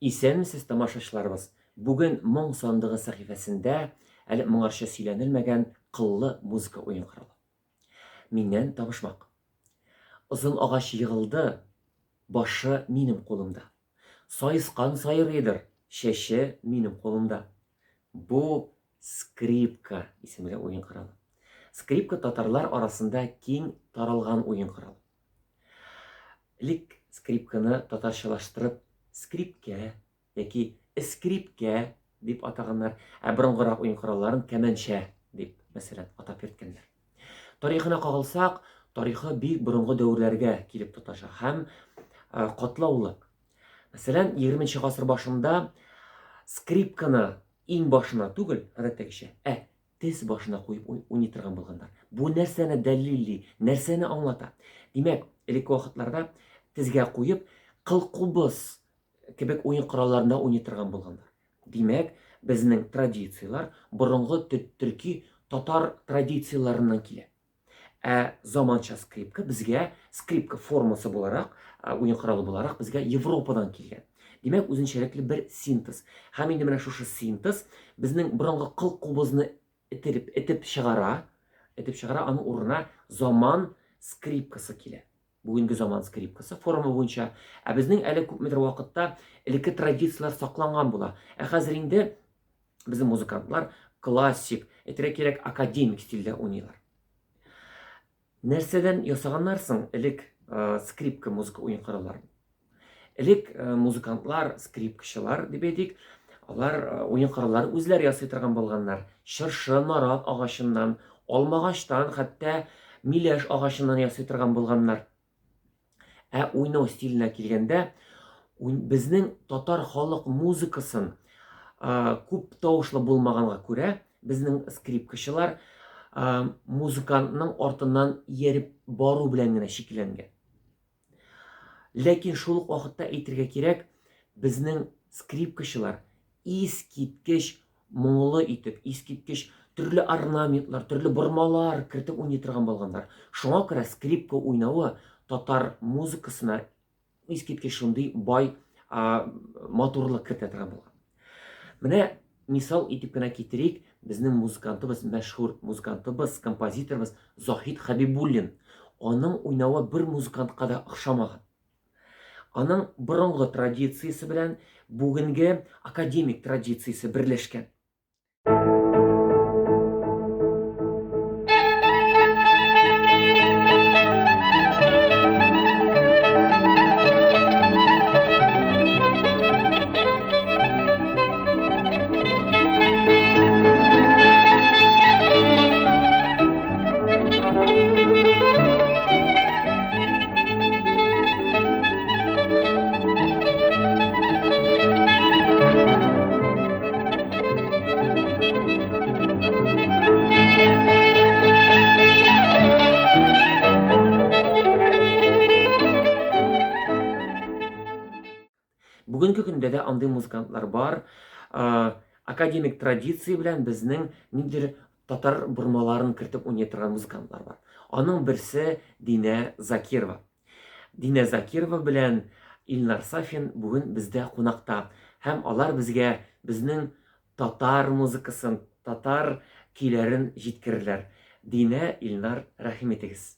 Исәнмесез, тамашачыларыбыз! Бүген Моң сандыгы сәхифәсендә әле моңарчы сөйләнелмәгән кыллы музыка уен коралы. Миннән табышмак. Озын агач егылды, башы минем кулымда. Саескан сайрыйдыр, чәче минем кулымда. Бу скрипка исемле уен коралы. Скрипка татарлар арасында киң таралган уен коралы. Элек скрипканы татарчалаштырып скрипкә яки эскрипкә дип атаганнар, ә борынгырак уен коралларын кәмәнчә дип, мәсәлән, атап йөрткәннәр. Тарихына кагылсак, тарихы бик борынгы дәверләргә килеп тоташа һәм катлаулы. Мәсәлән, 20 гасыр башында скрипканы иң башына түгел, гадәттәгечә, ә тез башына куеп уйный торган булганнар. Бу нәрсәне дәлилли, нәрсәне аңлата? Димәк, элекке вакытларда тезгә куеп, кыл-кубыз кебек уен коралларында уйный торган булганнар. Димәк, безнең традицияләр борынгы төрки татар традицияләреннән килә. Ә заманча скрипка безгә скрипка формасы буларак, уен коралы буларак безгә Европадан килгән. Димәк, үзенчәлекле бер синтез. Һәм инде менә шушы синтез безнең борынгы кыл кубызны этеп, этеп чыгара, этеп чыгара, аның урынына заман скрипкасы килә. Бүгенге заман скрипкасы форма буенча. Ә безнең әле күпмедер вакытта элекке традицияләр сакланган була. Ә хәзер инде безнең музыкантлар классик, әйтергә кирәк, академик стильдә уйныйлар. Нәрсәдән ясаганнар соң элек скрипка музыка уен коралларын? Элек музыкантлар, скрипкачылар дип әйтик, алар уен коралларын үзләре ясый торган булганнар. Чыршы, нарат агачыннан, алмагачтан, хәтта миләш агачыннан ясый торган булганнар. Ә уйнау стиленә килгәндә, безнең татар халык музыкасын күп тавышлы булмаганга күрә, безнең скрипкачылар музыкантның артыннан ияреп бару белән генә чикләнгән. Ләкин шул ук вакытта әйтергә кирәк, безнең скрипкачылар искиткеч моңлы итеп, искиткеч төрле орнаментлар, төрле бормалар кертеп уйный торган булганнар. Шуңа күрә скрипка уйнавы татар музыкасына искиткеч шундый бай матурлык кертә торган булган. Менә мисал итеп кенә китерик, безнең музыкантыбыз, мәшһүр музыкантыбыз, композиторыбыз Заһид Хәбибуллин. Аның уйнавы бер музыкантка да охшамаган. Аның борынгы традициясе белән бүгенге академик традициясе берләшкән. Бүгенге көндә дә андый музыкантлар бар. Академик традиция белән безнең ниндидер татар бормаларын кертеп уйный торган музыкантлар бар. Аның берсе Динә Закирова. Динә Закирова белән Илнар Сафин бүген бездә кунакта. Һәм алар безгә безнең татар музыкасын, татар көйләрен җиткерерләр. Динә, Илнар, рәхим итегез.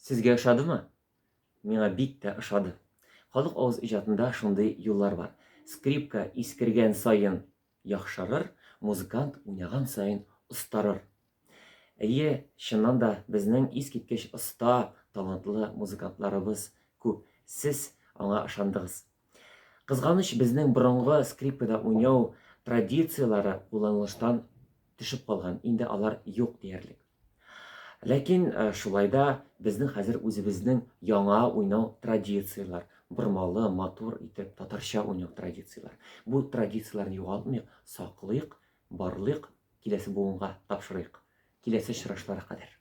Сезгә ошадымы? Миңа бик тә ошады. Халык авыз иҗатында шундый юллар бар. Скрипка искергән саен яхшырыр, музыкант уйнаган саен остарыр. Әйе, чыннан да безнең искиткеч оста, талантлы музыкантларыбыз күп. Сез аңа ышандыгыз. Кызганыч, безнең борынгы скрипкада уйнау традицияләре кулланылыштан төшеп калган, инде алар юк диярлек. Ләкин э, шулай да безнең хәзер үзебезнең яңа уйнау традицияләр, бормалы, матур итеп татарча уйнау традицияләр. Бу традицияләрне югалтмыйк, саклыйк, барлыйк, киләсе буынга тапшырыйк. Киләсе очрашларга кадәр.